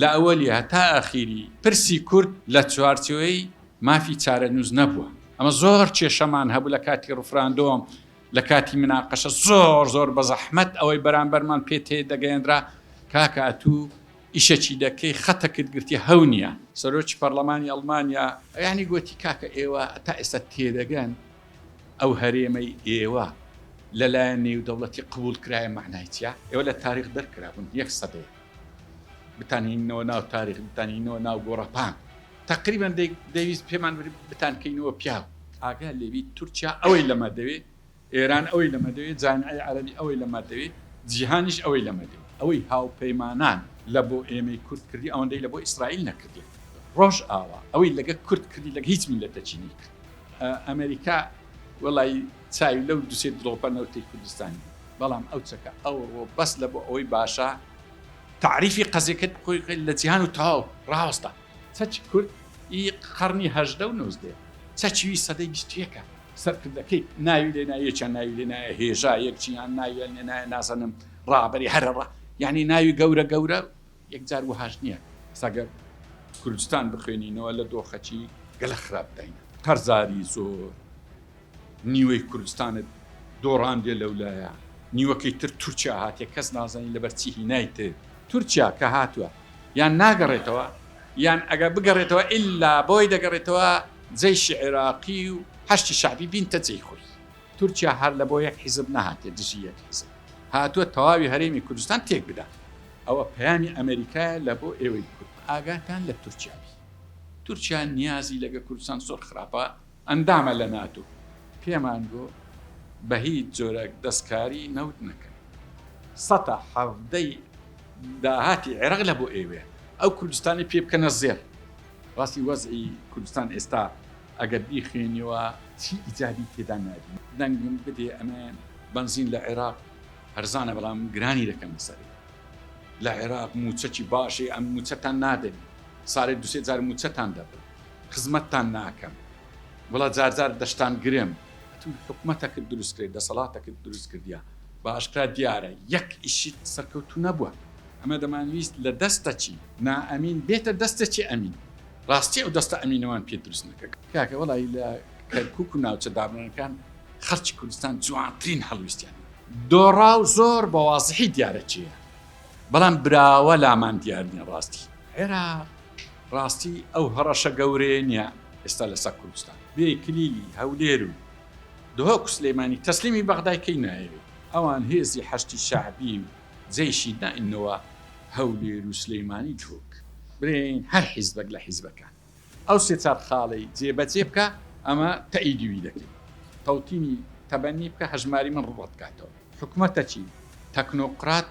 لە ئەوەلی هەتا ئاخیری پرسی کورد لە چوارچێوەی مافی چارەنووس نەبووە. ئەمە زۆر کێشەمان هەبوو لە کاتی ڕفراندۆم، لە کاتی مناقەشە زۆر زۆر بە زەحمەت ئەوەی بەرامبەرمان پێ تێدەگەیەنرا کاکە ئەتوو ئیشەکی دەکەی خەتەکت گرتیە هەو نیە. سەرۆکی پەڕلەمانی ئەڵمانیا یانی گۆتی کاکە ئێوە تا ئێستا تێدەگەن ئەو هەرێمەی ئێوە لە لایەن نێودەوڵەتی قبوڵ کرایە مەعنای چیە؟ ئێوە لە تاریخ دەرکرابوون یەک سەدەیە بتانهیننەوە ناو تاریخ بتانهیننەوە ناو گۆڕەپان تەقریبەن دەیویست پێمان بتانکەینەوە پیاو. ئاگا لێبی تورکیا ئەوەی لەمە دەوێ ئێران ئەوەی لەمە دەوێ، جامیعەی عەرەبی ئەوەی لەمە دەوێ، جیهانیش ئەوەی لەمە دەوێ. ئەوەی هاوپەیمانان لە بۆ ئێمەی کورد کردی ئەوەندەی لە بۆ ئیسرائیل نەکردیە. ڕۆژئاوا ئەوەی لەگە کورد کردی لەگە هیچ میللەتەکی نەیکرد. ئەمەریکا وەڵایی چاوی لەو دوسێ دڵۆپە نەوتەی کوردستان نیە. بەڵام ئەو چەکە ئەوڕۆ بەس لە بۆ ئەوەی باشە تەعریفی قەزیەکەت بکۆی لە جیهان و تەواو ڕاوەستا. چەکی کورد ئی قەڕنی 18 و نۆزدەیە. چەکی وی سەدەی 21ە. سەرکردەکەی ناوی لێ نایە یەکیان ناوی لێ نایە هێژا یەکیان ناویان لێ نایە نازانم ڕابەری هەرە ڕا یعنی ناوی گەورە گەورە یەکجار وهاش نییە ساگەر کوردستان بخوێنینەوە لە دۆخەکی گەلە خراپ داینە قەرزاری زۆر نیوەی کوردستانت دۆڕاندێ لەولایە نیوەکەی تر تورکیا هاتێ کەس نازانی لەبەر چی هینای تر تورکیا کە هاتووە یان ناگەڕێتەوە یان ئەگەر بگەڕێتەوە ئیلا بۆی دەگەڕێتەوە جەیشی عێراقی و حەشدی شەعبی بینتە جێی خۆی. تورکیا هەر لە بۆ یەک حیزب نەهاتیە دژی یەک حیزب هاتووە تەواوی هەرێمی کوردستان تێک بدا. ئەوە پەیامی ئەمەریکایە لە بۆ ئێوەی کورد ئاگاتان لە تورکیا بی. تورکیا نیازی لەگە کوردستان زۆر خراپە ئەندامە لە ناتۆ. پێمان گۆ بە هیچ جۆرەک دەستکاری نەوت نەکەن. سەتا حەڤدەی داهاتی عێراق لە بۆ ئێوەیە. ئەو کوردستانی پێ بکەنە زێڕ. ڕاستی وەزعی کوردستان ئێستا ئەگەر بیخوێنیەوە چی ئیجابی تێدا نابینی. دەنگم بدێ ئەمە بەنزین لە عێراق هەرزانە بەڵام گرانی دەکەن لەسەری. لە عێراق موچەکی باشی ئەم موچەتان نادەین سارێ دوسێ جار موچەتان دەبن خزمەتتان ناکەم وڵا جارجار دەشتان گرم ئەتو حکومەتەکت دروست کرد دەسەڵاتەکت دروست کردیا بە ئاشکرا دیارە یەک ئیشیت سەرکەوتو نەبووە ئەمە دەمانویست لە دەستەکی نائەمین بێتە دەستەکی ئەمین ڕاستی ئەو دەستە ئەمینەوان پێ دروست نەکە کاکە وەڵی لە کەرکک و ناوچە دابنەکان خەڵکی کوردستان جوانترین هەڵویستیان دۆڕاو زۆر بە وازحی دیارە کێیە بەڵام براوە لامان دیار نیە ڕاستی عێراق ڕاستی ئەو هەڕەشە گەورەیە نیە ئێستا لەسەر کوردستان بێ کلیلی هەولێر و دهۆک و سلێمانی تەسلیمی بەغدای کەی نایەوێ ئەوان هێزی حەشدی شەعبی و جەیشی ناینەوە هەولێر و سلێمانی دهۆک برێن هەر حیزبەک لە حیزبەکان ئەو سێ چار خاڵەی جێ بەجێ بکا ئەمە تەئیدی وی دەکەین تەوتینی تەبەنی بکە هەژماری من ڕەت کاتەوە حکومەتەکی تەکنۆقرات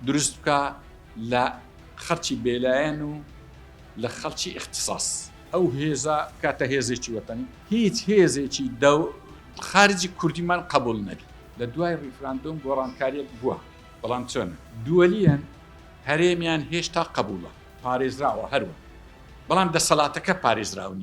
دروست بکا لە خەڵکی بێلایەن و لە خەڵکی ئیختیساس ئەو هێزە بکاتە هێزێکی وەتەنی هیچ هێزێکی دەو خارجی کوردیمان قبول نەبی لە دوای ڕیفراندۆم گۆڕانکاریەک بووە بەڵام چۆنە دووەلیەن هەرێمیان هێشتا قبوڵە پارێزراوە هەروە بەڵام دەسەڵاتەکە پارێزراو نیە.